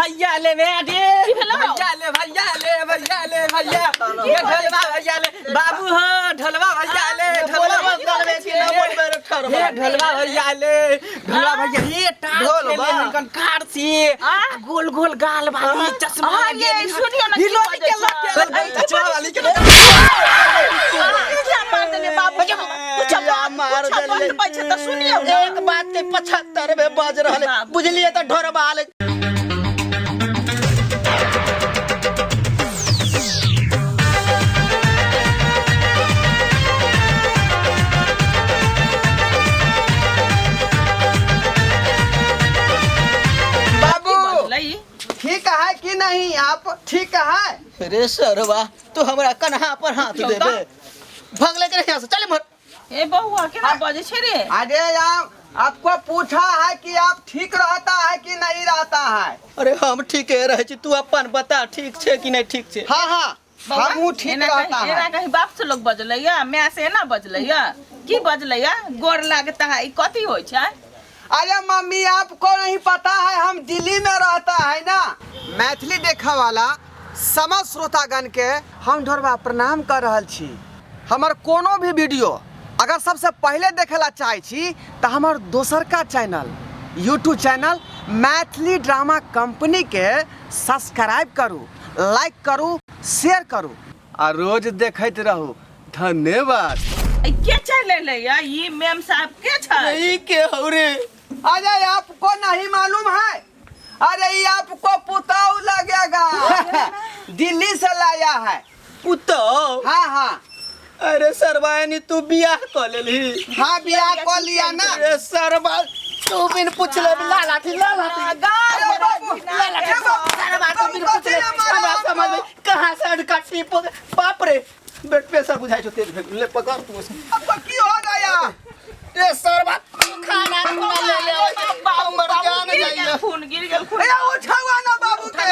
भैया ले बे रे। की भेलौ? भैया ले, भैया ले, भैया ले, भैया ये ढोलवा भैया ले, बाबू हो, ढोलवा भैया ले, ढोलवा। बोलबे करबे कि ना बोलबे रे ठरबा? हे ढोलवा भैया ले, ढोलवा भैया, ये टाल ढोलवा? खेले हन कार से आ? गोल गोल गाल वाली, चश्मा अहाँ लगे। ये सुनियो ना, की हिलो बजै के छै? लगे चश्मा वाली के किया मार देलियै बाबू के? कुछ किया मार कुछ देलियै? बतबै छै तऽ सुनियौ ने। एक बात के 75 में बज रहल है। बाबू। बुझलिए तऽ ढोरबा ले। बाबू बजलै ई? ठीक है कि नहीं? आप ठीक है? रे सरवा, तू हमरा कन्हा पर हाथ क्यों देबे? भगले के यहाँ से, चल मर। ए बौआ, केना बजै छै रे? अरे यार, आपको पूछा है कि आप ठीक रहता है कि नहीं रहता है। अरे हम ठीके रहै छी, तू अपन बता, ठीक छै कि नहीं ठीक छै? हाँ हाँ, बौआ, हमहूँ ठीक एना रहता कहीं, एना है। कहीं बाप से लोग बजलैया, माय से एना बजलैया? की बजलैया? गोर लागता है, ई कथी होइ छै? अरे मम्मी, आपको नहीं पता है, हम दिल्ली में रहता है ना। मैथिली देखा वाला समस्त श्रोतागण के हम ढोरबा प्रणाम कर रहल छी। हमर कोनो भी वीडियो अगर सबसे पहले देखेला चाहै छी तऽ हमर दोसरका channel, YouTube channel Maithili drama company के सब्सक्राइब करू, लाइक करू, शेयर करू आ रोज देखैत रहू। धन्यवाद। ई के चलि एलैया? ई मेम साहब के छै? ई के हौ रे? अरे आपको नहीं मालूम है? अरे ये आपको पुताऊ लगेगा, दिल्ली से लाया है। पुतौ? हाँ हाँ। अरे सरवानी, तू बियाह कऽ लेलही? हाँ, बियाह को लिया ना। अरे सरवा, तू बिन पुछले ला लाठी, ला लाठी। अरे बाबू, ला लाठी। सरवा, तू बिन बाबू, पुछले कथी ला मारा हमरा हमको? समझ में कहाँ से अड़काठी। बाप रे, ब्लड प्रेशर बुझाइ छौ तेज भेल। ले पकड़ तू। आपको की हो गया? रे सरवा, तू खाना पीना ले ले आबै छै। बाबू, हमर बाबू, जान गिर गेल जाइए। खून गिर गेल खून। ए उठावा ना बाबू के।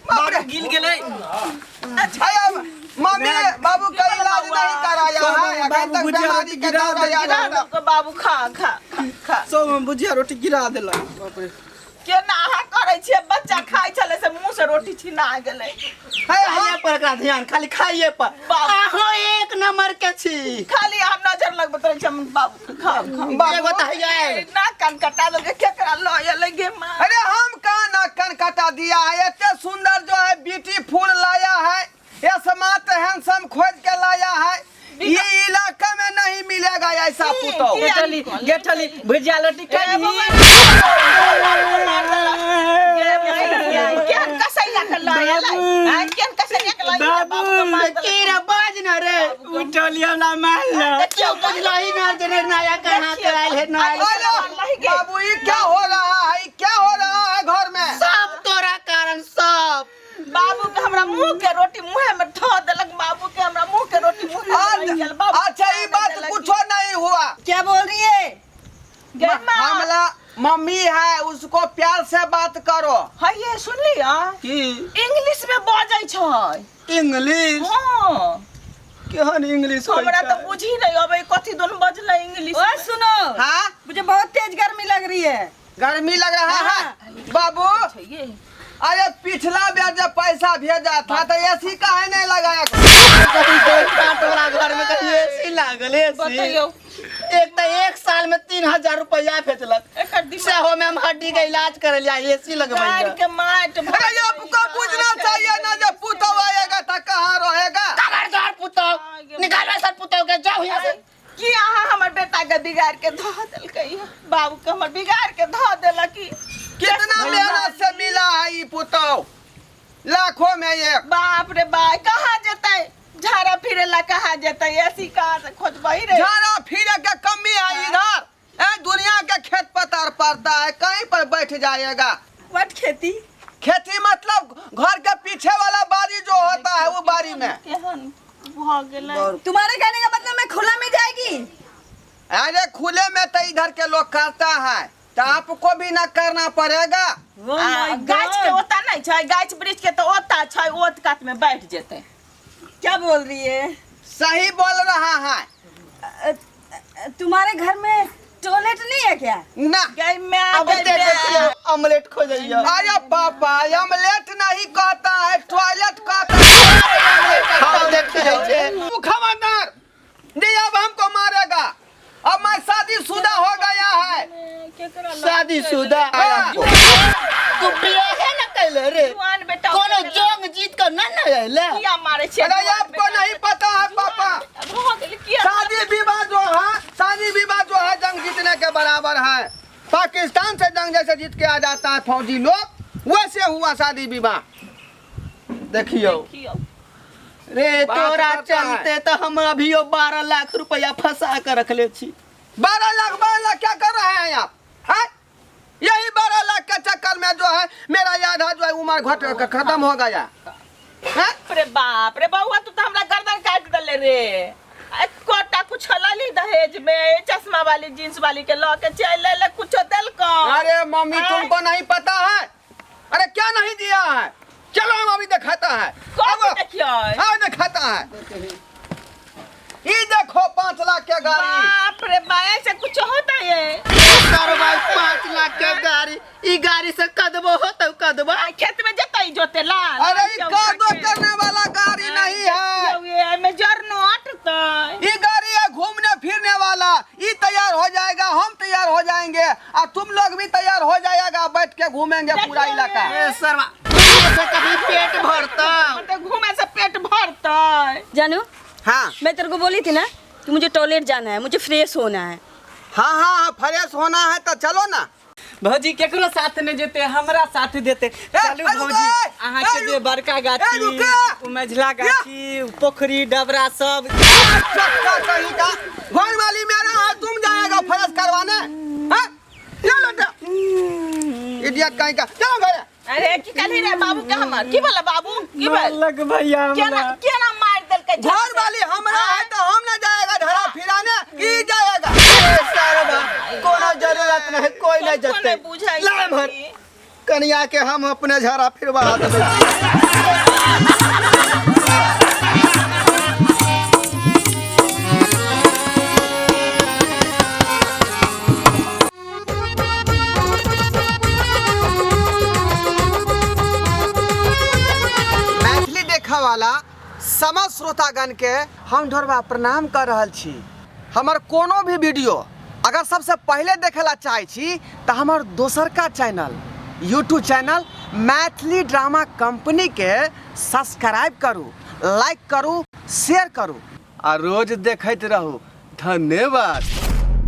बाप रे। गिल गेलै। अरे मम्मी, बाबू का इलाज नहीं कराया है अभी तक, बुझिया बीमारी के गिरा दौरा गिरा याद आता। देलकै बाबू, खा खा खा खा। सब भुजिया रोटी गिरा देलक, बाप रे। केना अहाँ करै छियै? बच्चा खाइ छलै से मुँह से रोटी छिना गेलै। है खाइए पर एकरा ध्यान, खाली खाइए पर। बाप। अहाँ एक नंबर के छी। खाली हम नजर लगबैत रहै छी हम बाबू के। खाओ खाओ। बाबू। एगो तऽ हैया आयल। नाक कान कटा देलकै, केकरा लऽ एलै गे माँ? अरे हम कहाँ नाक कान कटा दिया है? इतने सुंदर जो है ब्यूटीफुल लाया है, ये स्मार्ट हैंडसम खोज के लाया है, ये इलाका में नहीं मिलेगा ऐसा पुतौ। गेठली, गेठली, भुजिया रोटी ए बौआ, खाली। केहन कसैया के लऽ एलै? आँय, केहन कसैया के लऽ एलै? बाबू के मार देलकै। की रे, बाज न रे। उठली, हमरा मारल। क्यों बुझलही न जे रे नया कहाँ के आयल है ना? अरे बाबू, ये क्या हो रहा है? क्या हो रहा है घर में? सब तोरा कारण, सब। बाबू के हमरा मुंह के रोटी मुंहे में धऽ देलक। बाबू के हमरा मुंह के रोटी मुंह में रहि गेल बाबू। अच्छा, ये बात कुछो नहीं हुआ। क्या बोल रही है? गे माँ। हमला मम्मी है, उसको प्यार से बात करो। है ये सुनलियै? की? इंग्लिश में बजै छै। इंग्लिश? हाँ। केहन इंग्लिश होइ हमरा छै? तऽ बुझी नहि अबै कथी दुन बजलै इंग्लिश। ओए सुनो। हाँ। मुझे बहुत तेज गर्मी लग रही है। गर्मी लग रहा है बाबू? ये अरे पिछला बार जब पैसा भेजा था तो एसी काहे नहीं लगाया? कहीं कोई तोरा घर में कहीं एसी लागल? एसी? बतैयौ। एक तऽ एक साल में 3000 रुपया भेजलक। एकर दिमाग सेहो में हम हड्डी के इलाज करे लिया एसी लगबैया। गाड़ के माटि। अरे ये आपको बुझना चाहिए ना, जब पुतौ आएगा तो कहाँ रहेगा? खबरदार पुतौ, निकालो सर पुतौ के, जाओ यहाँ से। की अहाँ हमर बेटा के बिगाड़ के धऽ देलकै? बाबू के हमर बिगाड़ के धऽ देलक ई। कितना मेहनत से मिला है ये पुतौ, लाखों में एक। बाप रे बाप, कहाँ जेतै झाड़ा फिरे ला? कहाँ जेतै? ऐसी कहाँ से खोजबै रे? झाड़ा फिरे के कमी है इधर? ए दुनिया के खेत पतार पड़ता है, कहीं पर बैठ जाएगा। What खेती? खेती मतलब घर के पीछे वाला बाड़ी जो होता है, वो बाड़ी में। केहन भऽ गेलै। तुम्हारे कहने का मतलब मैं खुला में जाएगी? अरे खुले में तो इधर के लोग करता है, तो आपको भी न करना पड़ेगा। आ, गाछ के ओता नहि छै, गाछ वृक्ष के तऽ ओता छै, ओत कात में बैठ जेतै। क्या बोल रही है? सही बोल रहा है। तुम्हारे घर में टॉयलेट नहीं है क्या? ना। गई मैं, अब गई ते मैं। देखियो ऑमलेट खोजैया। अरे पापा, ऑमलेट नहीं कहता है, टॉयलेट कहता है। हम देखते जाइ छै। तू खबरदार नहीं, अब हमको मारेगा। अब मैं शादीशुदा हो गया है। शादीशुदा? हाँ। तू बियाहे न कैले रे? जुआन बेटा। कोनो जंग जीत कर ना न अइले। किया मारे छे? अरे आपको नहीं पता है पापा। भऽ गेल किया? शादी विवाह जो है, शादी विवाह जो है, जंग जीतने के बराबर है। पाकिस्तान से जंग जैसे जीत के आ जाता है फौजी लोग, वैसे हुआ शादी विवाह। देखियो। देखियौ। रे, बात तोरा करता है। चलते तो हम अभियो 12 लाख रुपया फंसा कर रखले छी। 12 लाख, 12 लाख क्या कर रहे हैं आप, हैं? यही 12 लाख के चक्कर में जो है मेरा आधा जो है उम्र घट खत्म हो गया, हैं? बाप रे बाप रे, बउआ, तू तो हमरा गर्दन काट देले रे। एकोटा कुछ लली दहेज में? चश्मा वाली, जींस वाली के ल के चल ले, कुछो देलको? अरे मम्मी, हैं? तुमको नहीं पता है। अरे क्या नहीं दिया है? चलो, हम अभी दिखाता है। कौन? अब देखियो। हाँ, दिखाता है। ये देखो, 5 लाख के गाड़ी। बाप रे बा, ऐसे कुछ होता है? भाई, 5 लाख के गाड़ी, ई गाड़ी से कदबो होतौ कदबा? आ, खेत में जतई जोते ला? अरे ये कादो करने वाला गाड़ी नहीं है। ये में जरनो अटतै। ये गाड़ी है घूमने फिरने वाला। ये तैयार हो जाएगा, हम तैयार हो जाएंगे और तुम लोग भी तैयार हो जाएगा। बैठ के घूमेंगे पूरा इलाका। ए सरवा, से कभी पेट भरता? मतलब घूमे से पेट भरतै? जानू। हाँ। मैं तेरे को बोली थी ना कि मुझे टॉयलेट जाना है, मुझे फ्रेश होना है। हाँ, फ्रेश होना है तो चलो ना। भौजी, केकरो साथ नहीं जेते, हमरा साथ देते। चलू। ए, रुको, भौजी, ए, अहाँके ए, जे बड़का ए, गाछी, रुको। उ मझिला गाछी, उ पोखरी डबरा सब। चक्का कहीं का, घर वाली मेरा है, तुम जाएगा फ्रेश करवाने, हाँ? चलो, इडियट कहीं का, चलो घर। अरे, की कहली रे बाबू के हमर? की बोला बाबू, की बोल? लग भैया केना हमरा। केना मार देलकै? घर वाली हमरा है तो हम ना जाएगा धरा फिराने, ई जाएगा। ए सरवा, कोनो जरूरत नहीं, कोई नहीं कौन जते। बुझाई? ला भर कनिया के, हम अपने झरा फिरवा देबै। मैथिली देखा वाला समस्त श्रोतागण के हम ढोरबा प्रणाम कर रहल छी। हमर कोनो भी वीडियो अगर सबसे पहले देखेला चाहै छी तऽ हमर दोसरका channel, YouTube channel Maithili drama company के सब्सक्राइब करू, लाइक करू, शेयर करू आ रोज देखैत रहू। धन्यवाद।